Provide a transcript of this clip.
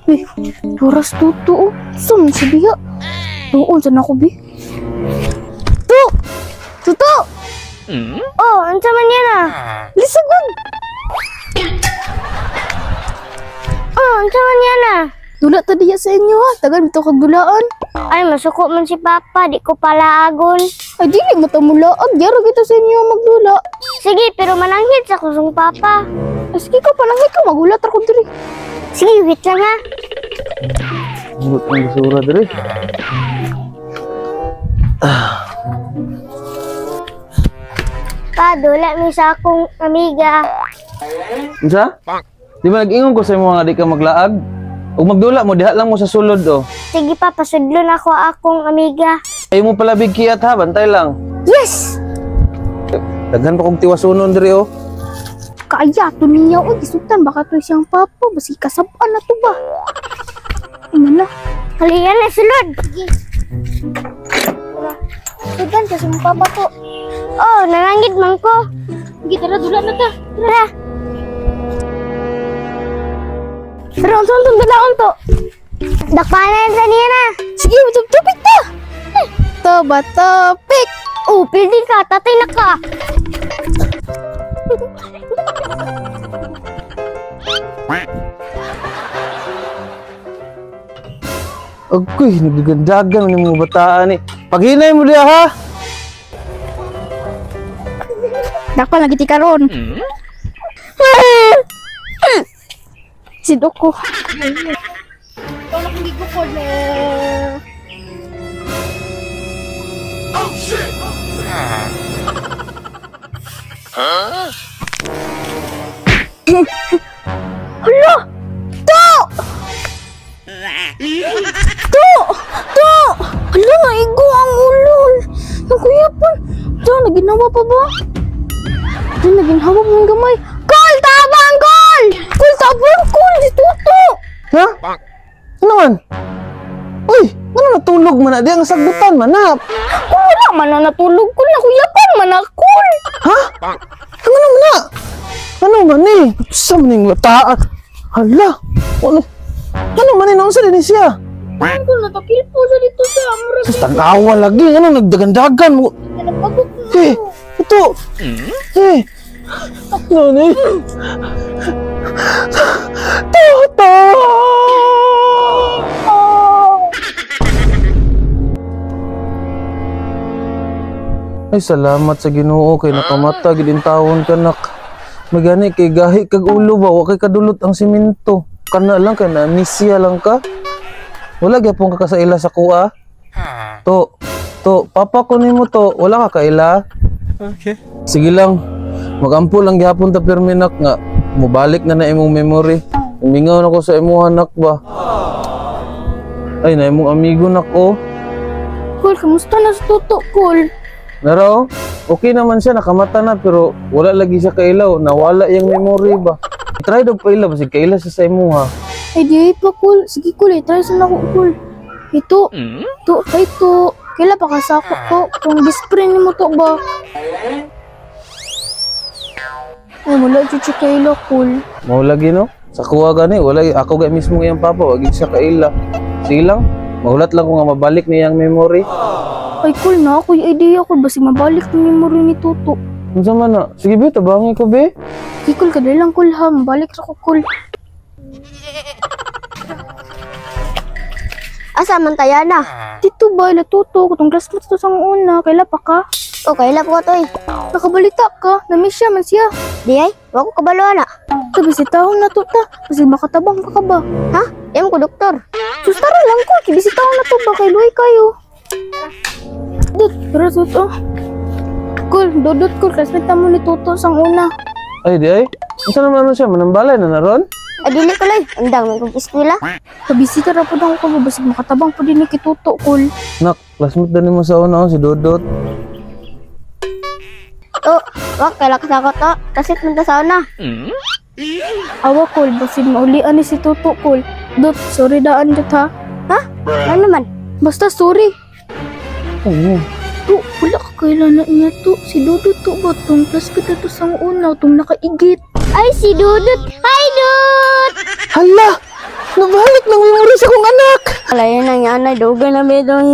Uy, oras Tuto oh. Saan man siya diha? Tuon, saan ako bi? Tu! Tuto! Oh, unsa man yan ah? Lisagod! Oh, unsa man yan ah? Dula ta diya sa inyo ha. Tagal mito kag dulaan. Ay, masuko man si Papa, di ko palaagon. Ay, dili mo ta mulaag. Diyaro kita sa inyo magdula. Sige, pero mananghid sa kusong Papa. Ay, sige ka, pananghid ka. Magulat ra ko diri. Sige, wait lang ha. Murot ang basura diri. Pa, dula mi sa akong amiga. Unsa? Di ba nag-ingon ko sa imo nga di ka maglaag? Ug magdula mo diha lang mo sa sulod oh. Sige pa, pasudlon ako akong amiga. Ayaw mo pala big kiat ha, bantay lang. Yes! Daghan pa kog tiwasunon diri oh. Kaya to niya oy, gisutan baka to siyang papa, basi kasab-an na to ba. Ano na? Halian na sulod. Sige. Sudan kasi mong papa to. Oh, nanangid man ko. Sige, tara, dula na ta. Tara. Tara, unsa man tong dulaon to? Dakpanan sa niya na. Sige, tupik ta. Toba topik. Oh, pwede ka. Tatay na ka. Agoy, nagagandagan ni mga bataan ni. Paghinay mo diha ha. Dakpan lagi ti karon. Si Doko. Ito na kong gigukod na. Oh shit! Huh? Hala! To! To! To! Hala, naigo ang ulo. Nakuyapan. To, naginawa pa ba? To, naginhawa pa ng gamay. Kol! Tabang! Kol! Kol! Tabang! Kol! Si Tuto! Ha? Ano man? Uy, ano natulog man na? Di ang sagbutan man na. Kung wala man na natulog ko, nakuyapan man na, Kol! Ha? Ano man na? Ano man eh? Sa maning lataan? Hala! Wala. Ano man eh? Naunsa din siya? Kol, natakil po siya dito sa amura. Sus, tangkawa lagi. Ano, nagdagandagan mo. Napagod na. Eh, ito. Eh. Ano ni? Toto! Ay, salamat sa Ginoo kay nakamata gid intawon kanak. Magani kay gahi kag ulo ba, wa kay kadulot ang simento. Kana lang kay na amnesia lang ka. Wala gyapon ka kasaila sa kuha. To, to, papa ko nimo to, wala ka kaila. Okay. Sige lang. Magampo lang gyapon ta pirmi nak nga mobalik na na imong memory. Mingaw na ko sa imuha nak ba. Ay, na imong amigo nak oh. Kol, kamusta na sa Tuto, Kol? Nara oh. Okay naman siya, nakamata na pero wala lagi siya kailaw, nawala yung memory ba. Try daw paila basig kaila siya sa imuha. Ay, di pa, Kol. Sige, Kol, eh. Try sa nako, Kol. Ito, to, ay, to. Kaila pa kasako to. Kung best friend mo to ba? Ay, wala jud siya kaila, Kol. Mao lagi no? Sa kuha gani, wala ako gay mismo iyang papa, wa gid siya kaila. Sige lang, mahulat lang ko nga mabalik niyang memory. Ay, Kol, na ako yung idea, Kol. Basig mabalik ang memory ni Tuto. Unsa man na? Sige be, tabangi ko be. Sige, Kol, kadali lang, Kol, ha. Mabalik ra ko, Kol. Asa man tayo na? Dito ba, ila Tuto? Katong classmates to sa una. Kaila pa ka? O, kaila po ka to eh. Nakabalita ka. Namiss siya man siya. Di ay, wa ko kabalo na. Ito, bisitahon na to ta. Basig makatabang ka ka ba? Ha? Em ko doktor. Sus, tara lang ko. Kibisitahon na to ba? Kay luhay kayo. Dut, tara Tuto. Kol, dudot ko. Classmate na mo ni Tuto sang una. Ay, di ay. Unsa naman ano siya? Manambalay na naron? Ay, dili ko lay. Undang may kong eskwela. Kabisita ra po daw ko. Basig makatabang po din ni kay Tuto, Kol. Nak, classmate na nimo sa una oh, si Dodot. To, wa kaila ka sa ako to. Kasit man ta sa una. Awa, Kol. Basig maulian ni si Tuto, Kol. Dot, sorry daan, Dot, ha? Ha? Ano naman? Basta sorry. Oo. To, wala ka kailan na niya to. Si Dudut to ba? Tong classmate na to sang una, tong nakaigit. Ay, si Dudut! Hi, Dut! Hala! Nabalik ng memory sa akong anak! Alayo na nga, anay, dugay na mi dong.